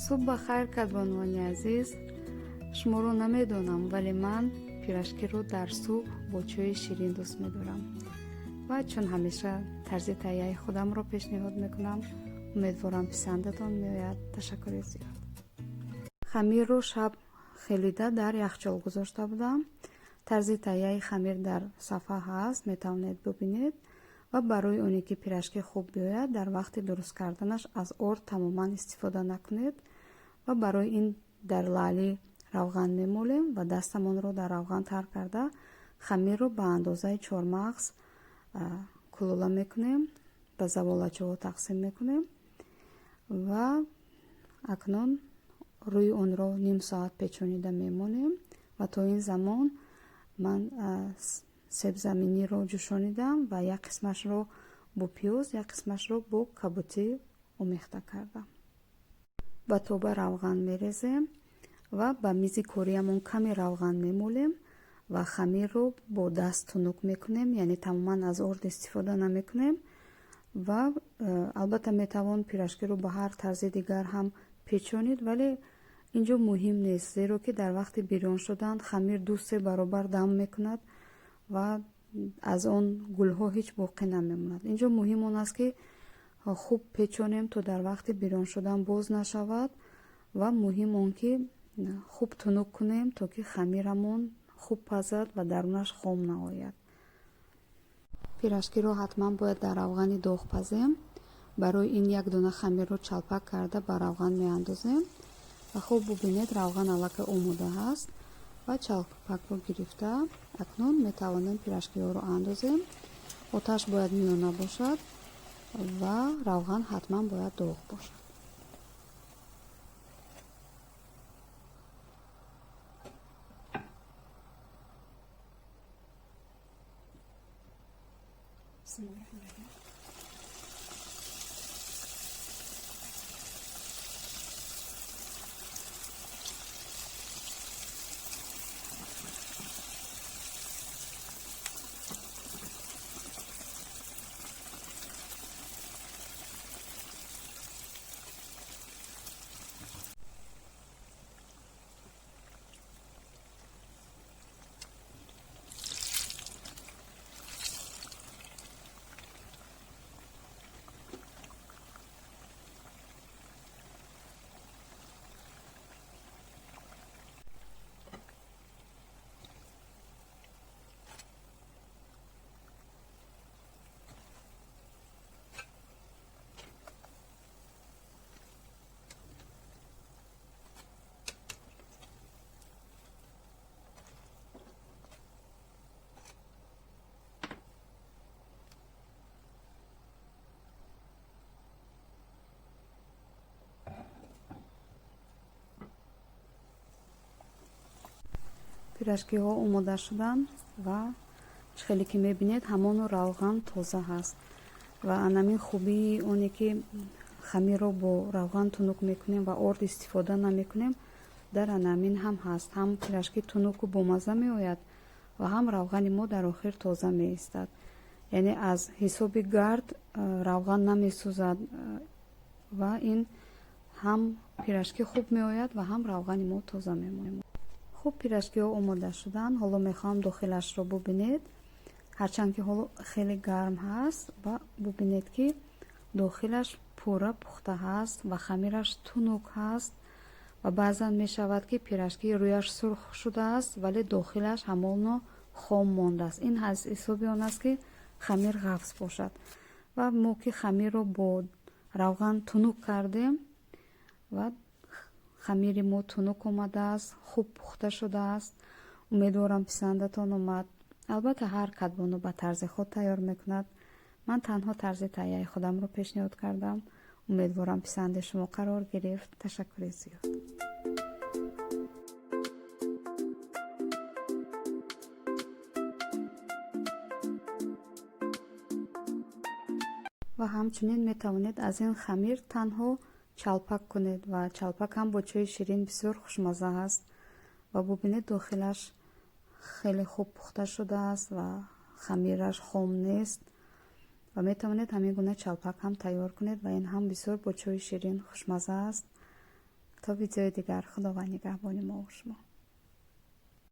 Субҳ ба хайр, кадбонувони азиз. Шуморо намедонам, вале ман пирожкиро дар субҳ бо чойи ширин дӯст медорам ва чун ҳамеша тарзи таҳияи худамро пешниҳод мекунам, умедворам, писандатон меояд. Ташаккури зиёд. Хамирро шаб хелида дар яхчол гузошта будам. Тарзи таҳияи хамир дар сафҳа ҳаст, метавонед бубинед. Ва барои оне ки пирожки хуб биёяд, дар вақти дуруст карданаш аз орд тамоман истифода накунед. Ва барои ин дар лаъли равған мемолем ва дастамонро дар равған тар карда, хамирро ба андозаи чормағз кулула мекунем, ба заволачаҳо тақсим мекунем ва акнун рӯи онро ним соат печонида мемонем. Ва то ин замон ман себзаминиро ҷӯшонидам ва як қисмашро бо пиёз, як қисмашро бо кабутӣ омехта кардам. Ба тоба равған мерезем ва ба мизи кориямон каме равған мемолем ва хамирро бо даст тунук мекунем, яъне тамоман аз орд истифода намекунем. Ва албатта метавон пирожкиро ба ҳар тарзи дигар ҳам печонид, вале инҷо муҳим нест, зеро ки дар вақти бирён шудан хамир 2-3 баробар дам мекунад ва аз он гулҳо ҳеҷ боқӣ намемонад. Инҷо муҳим он аст, ки хуб печонем, то дар вақти бирён шудан боз нашавад, ва муҳим он ки хуб тунук кунем, то ки хамирамон хуб пазад ва дарунаш хом наояд. Пирожкиро ҳатман бояд дар равғани доғ пазем. Барои ин як дона хамирро чалпак карда ба равған меандозем ва хуб бубинед, равған аллакай омода ҳаст ва чалпакро гирифта, акнун метавонем пирожкиҳоро андозем. Оташ бояд миёна бошад ва равған ҳатман бояд доғ бошад. Пирожкиҳо омода шуданд ва чӣ хеле ки мебинед, ҳамону равған тоза ҳаст. Ва анамин хубии оне ки хамирро бо равған тунук мекунем ва орд истифода намекунем, дар анамин ҳам ҳаст: ҳам пирожки тунуку бомазза меояд ва ҳам равғани мо дар охир тоза меистад, яъне аз ҳисоби гард равған намесӯзад ва ин ҳам пирожки хуб меояд ва ҳам равғани мо тоза мемонад. Хуб, пирожкиҳо омода шуданд. Ҳоло мехоҳам дохилашро бубинед, ҳарчанд ки ҳоло хеле гарм ҳаст. Ва бубинед, ки дохилаш пурра пухта ҳаст ва хамираш тунук ҳаст. Ва баъзан мешавад, ки пирожки рӯяш сурх шудааст, вале дохилаш ҳамоно хом мондааст. Ин аз ҳисоби он аст, ки хамир ғафз бошад. Ва мо ки хамирро бо равған тунук кардем ва хамири мо тунук омадааст, хуб пухта шудааст. Умедворам, писандатон омад. Албатта, ҳар кадбону ба тарзи худ тайёр мекунад. Ман танҳо тарзи таҳияи худамро пешниҳод кардам. Умедворам, писанди шумо қарор гирифт. Ташаккури зиёд. Ва ҳамчунин метавонед аз ин хамир танҳо чалпак кунед ва чалпак ҳам бо чойи ширин бисёр хушмазза аст. Ва бубинед, дохилаш хеле хуб пухта шудааст ва хамираш хом нест. Ва метавонед ҳамин гуна чалпак ҳам тайёр кунед ва ин ҳам бисёр бо чойи ширин хушмазза аст. То видеои дигар, Худованд нигаҳбони мо шумо.